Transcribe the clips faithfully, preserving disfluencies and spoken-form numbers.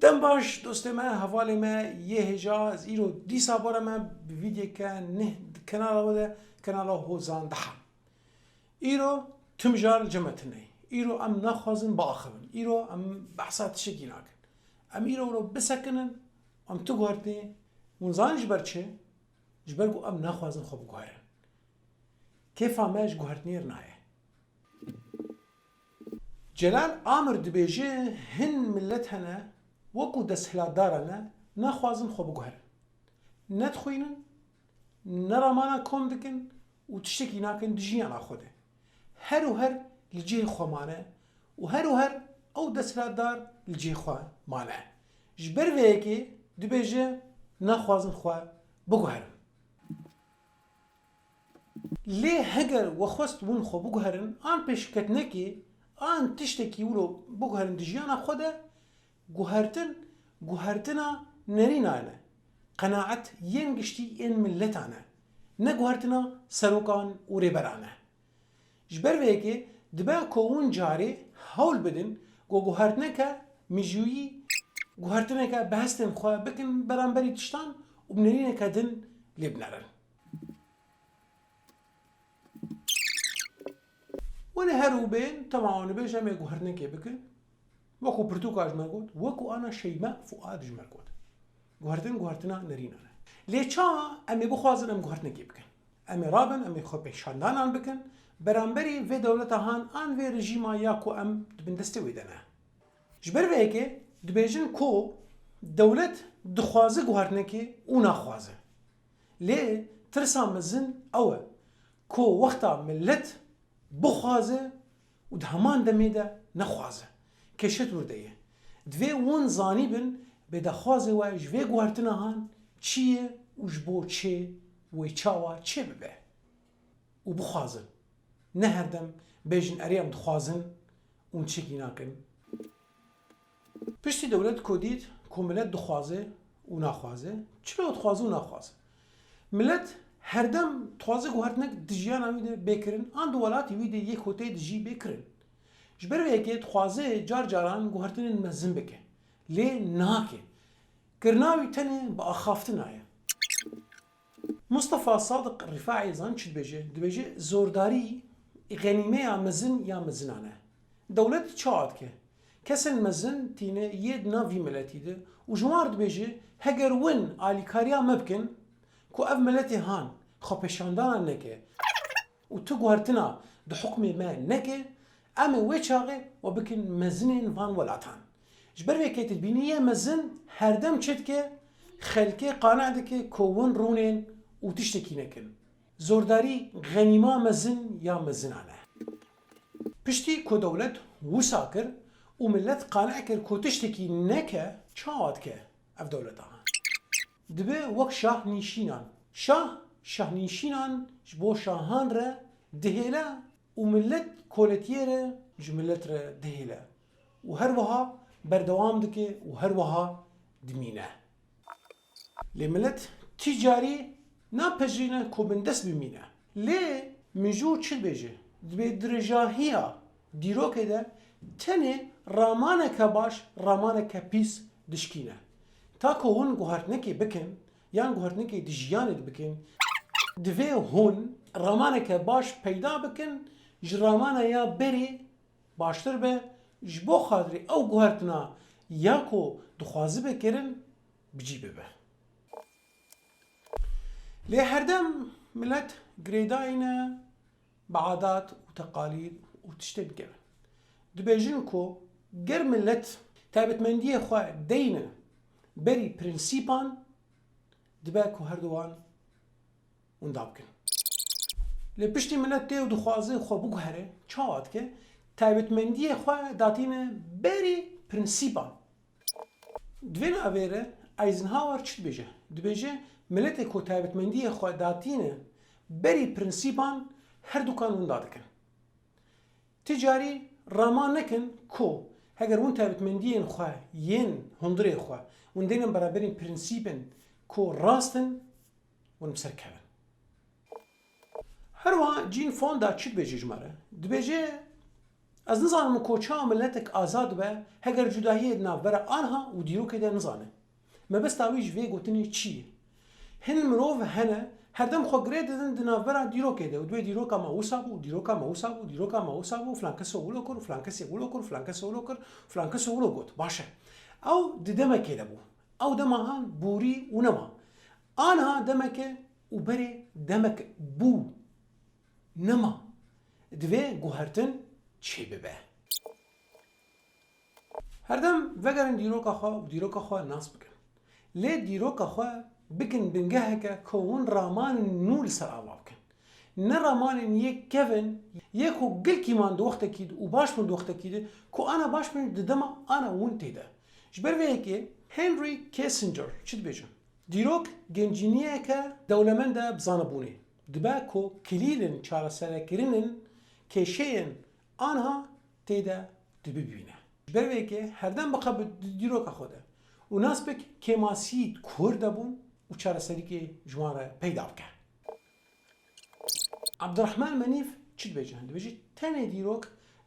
Dem baş dostê me, hevalê me yê hêja, ez îro dîsa bore me bi vîdyeke neh di kenala we de, kenala Hozan Daha. Îro tim jar li cem me tune ye. Îro em naxwazin biaxivin. Îro em behsa tiştekî nakin. Em îro wilo bisekinin, em tu guhertinê, hûn zanin ji ber çi? Ji ber ku em naxwazin xwe biguherin. Kêfa me ji guhertinê re nayê. Celal Amir dibêje, hin milet hene, wekû desthilatdar hene, naxwazin xwe biguherin. Ne dixwînin, ne ramana kom dikin û tiştekî nakin di jiyana xwe de. Her û her li cihê xwe mane û her û her ew desthilatdar li cihê xwe mane. Ji ber vê yekê dibêje, naxwazin xwe biguherin. Lê heger we xwest hûn xwe biguherin, an pêşketinekê, an tiştekî wilo biguherin di jiyana xwe de, guhertin, guhertina nerînan e. Qenaet yên giştî ên miletan e. Ne guhertina serokan û rêberan e. Ji ber vê yekê dibe ku hûn carê hewl bidin ku guhertineke mijûyî, guhertineke bi hestên xwe bikin beramberî tiştan û bi nerîneke din lê binerin. Wele her û bên, tema wan bêje em ê guhertinekê bikin. Wekû pirtûka ji me got, wekû ana Şeyma Fuad ji me got. Guhertin, guhertina nerînan e. Lê çawa em ê bixwazin em guhertinekê bikin? Em ê rabin, em ê xwepêşandanan bikin, beramberî vê dewleta han an vê rejîma ya ku em di bin destê wê de ne. Ji ber vê yekê dibêjin ku dewlet dixwaze guhertinekê û naxwaze. Lê tirsa mezin ew e ku wexta milet bixwaze û di heman demê de nexwaze, kêşet wir de ye. Divê hûn zanîbin bê daxwazê we ji vê guhertina han çi ye û ji bo çi wê çawa çêbibe. Û bixwazin. Ne her dem bêjin, erê em dixwazin û çekî nakin. Piştî dewlet ku dît ku milet dixwaze û naxwaze, çilo dixwaze û naxwaze. Milet her dem dixwaze guhertinek di jiyana wî de bê kirin, an di welatê wî de yê ku tê dijî bê kirin. Ji ber vê yekê dixwaze car caran guhertinên mezin bike. Lê nake. Kirina wî tenê bi axaftina ye. Mustafa Sadiq Rifaî zan çi dibêje? Dibêje, zordarî xenîmeya mezin ya mezinan e. Dewlet çawa dike? Kesên mezin tîne yê di nav vî miletî de û ji wan re dibêje, heger win alîkariya me bikin ku ev miletê han xwepêşandana neke û tu guhertina di hukmê me neke, em ê wê çaxê we bikin mezinên van welatan. Ji ber vê yekê tu dibînî yê mezin her dem çi dike, xelkê qane dike ku win rûnên û tiştekî nekin. Zordarî xenîma mezin ya mezinan e. Piştî ku dewlet wisa kir û milet qane kir ku tiştekî neke, çawa dike ev dewleta? Dibe wek şahnîşînan. Şah, şahnîşînan ji bo şahan re dihêle û milet koletiyê re ji milet re dihêle. Û her wiha berdewam dike û her wiha dimîne. Lê milet ti carî napejirîne ku bindest bimîne. Lê mijû çi dibêje? Dibê dirêjahiya dîrokê de tenê ramaneke baş, ramaneke pîs dişkîne. Ta ku hûn guhertinekê bikin, yan guhertinekê di jiyanê de bikin, divê hûn ramaneke baş peyda bikin, ji ramana ya berê baştir be, ji bo xatirê ew guhertina ya ku dixwazibe kirin, bi cî bibe. Lê herdem milet girêdayî ne bi adat û teqalîd û tiştên kevin. Dibêjin ku ger milet taybetmendiyê xwe deyne berî prensîpan, dibe ku her du wan winda bikin. Lê piştî milet tê û dixwaze xwe biguhere, çawa dike? Taybetmendiyê xwe datîne berî prensîpan. Di vê navê re Eisenhower çi dibêje? Dibêje, miletê ku taybetmendiyê xwe datîne berî prensîpan, her dukan winda dikin. Ti carî rama nekin ku heger hûn taybetmendiyên xwe yên hundirê xwe hûn dênin beraberî prensîpên ku rast in, hûn bi ser kevin. Her wiha Jean Fonda çi dibêje ji me re? Dibêje, Ez nizanim ku çawa miletek azad dibe, heger cudahiyê di navbera anha û dîrokê de nizane. Mebesta wî ji vê gotinê çi ye? Hin mirov hene, herdem xwe girê didin di navbera dîrokê de û divê dîroka me wisa bû, dîroka me wisa bû, dîroka me wisa bû, filan keso wilo kir, filan kesê wilo kir, filan keso wilo kir, filan keso wilo got. Baş e. Ew di demekê de bû. Ew dema han borî û nema. Anha demeke û berê demek bû. Nema. Divê guhertin çêbibe. Herdem vegerin dîroka xwe û dîroka xwe nas bikin. Lê dîroka xwe bikin bingeheke ku hûn ramanên nû li ser ava bikin. Ne ramanên yê kevin, yê ku gelkî man di wextekî de û baş bûn di wextekî de, ku ana baş bûn di dema ana hûn tê de. Ji ber vê yekê Henry Kissinger çi dibêje? Dîrok gencîniyeke dewlemend e bi zanebûnê. Dibe ku kilîlên çareserekirinên kêşeyên anha tê de dibibîne. Ji ber vê yekê herdem bixe bi di-, dîroka xwe de û nas bik kêmasî di ku de bûn û çareserîkê ji wan re peyda bike. Abdurrahman Menîf çi dibêje? Dibêje, tenê dîrok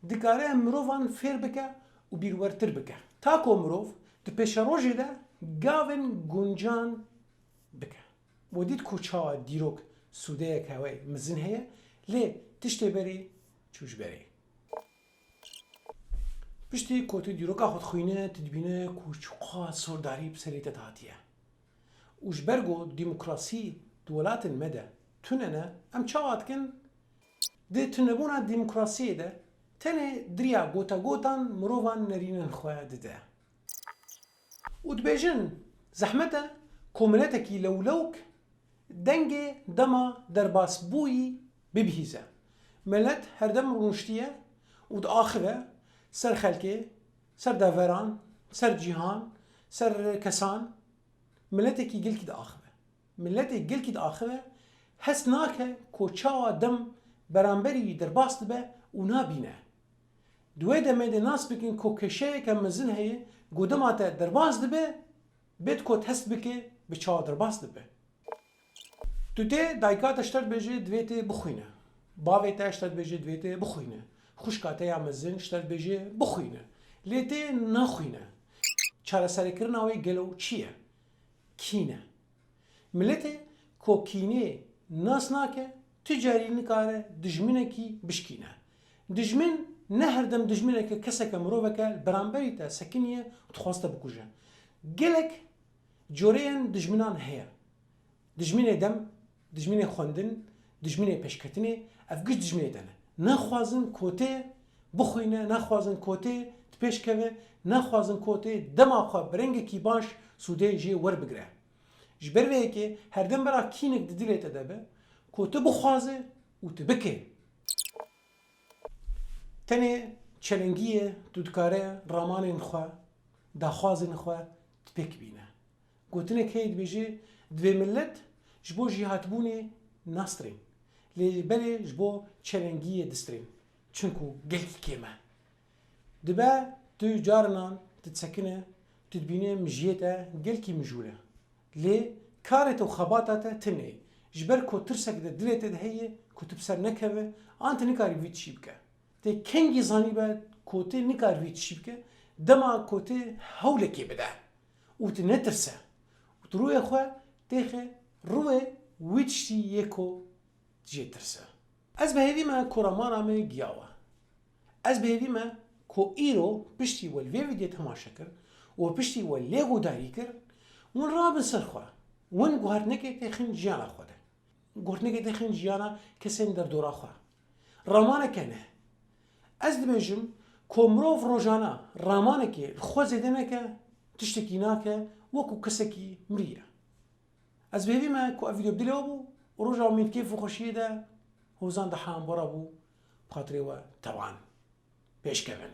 dikare mirovan fêr bike û bîrwertir bike. Ta ku mirov di pêşerojê de gavên guncan bike. We dît ku çawa dîrok sûdeyeke wê mezin heye, lê tiştê berê çû ji berê. Piştî ku tu dîroka xwe dixwîne, tu dibîne ku çiqas sordarî bi serê te de hatiye. Û ji ber ku demokrasî di welatên me de tune ne, em çawa dikin? Di tunebûna demokrasiyê de tenê diriya gotagotan mirovan nerînên xwe dide. Û dibêjin, zehmet e ku miletekî lewlewk dengê dema derbasbûyî bibihîze. Milet herdem rûniştiye û diaxive ser xelkê, ser deveran, ser cîhan, ser kesan. Miletekî gelkî diaxive. Miletê gelkî diaxive, hest nake ku çawa dem beramberî wî derbas dibe û nabîne. Di wê demê de nas bikin ku kêşeyeke mezin heye, ku dema te derbas dibe, bêt ku hest bike bi çawa derbas dibe. Tu tê dayika te ji te dibêje divê tê bixwîne. Bavê te ji te dibêje divê tê bixwîne. Xwişka te ya mezin ji te dibêje bixwîne. Lê tê naxwîne. Çareserkirina wê gelo çi ye? Kîn e. Miletê ku kînê nas nake, tu carî nikare dijminekî bişkîne. Dijmin ne her dem dijmineke keseke miroveke li beramberî te sekiniye û dixwaz te bikuje. Gelek coreyên dijminan heye. Dijminê dem, dijminê xwendin, dijminê pêşketinê, ev giş dijminê te ne. Naxwazin ku tê bixwîne, naxwazin ku tê di pêş keve, naxwazin ku tê dema xwe bi rengekî baş sûdê jê werbigire. Ji ber vê yekê herdem bira kînek di dilê te de be, ku tu bixwaze û tu bike. Tenê çelengiyê tu dikare ramanên xwe, daxwazên xwe tu pêk bîne. Gotinek heye dibêje, divê milet ji bo jêhatbûnê nastrên, lê belê ji bo çelengiyê distrên, çinku gelkî kêm e. Dibe tu carinan tu disekine, tu dibîne mijiyê te gelkî mijûl e. Lê karê te û xebata te tune ye. Ji ber ku tirsek di dilê te de heye ku tu bi ser nekeve, an tu nikarî vî tişî bike. Tê kengî zanîbe ku tu nikarî vî tişî bike, dema ku tu hewlekê bide û tu netirse û tu rûyê xwe têxe rûyê wî tiştî yê ku jê tirse. Ez bi hêvî me ku ramana me giyawa. Ez bi hêvî me ku îro piştî we li vê vîdyoyê temaşe kir û piştî we lê guhdarî kir, win rabin ser xwe, win guhertinekê têxin jiyana xwe de. Guhertinekê têxin jiyana kesên derdora xwe. Ramaneke ne. Ez dibêjim ku mirov rojana ramanekê li xwe zêde neke, tiştekî nake, wekû kesekî miriye. Ez bi hêvî me ku ev vîdeo bi dilê we bû û roja min di kêf û xweşiyê de Hozan Deha Embora bû, bi xatirê we tevan pêşkevin.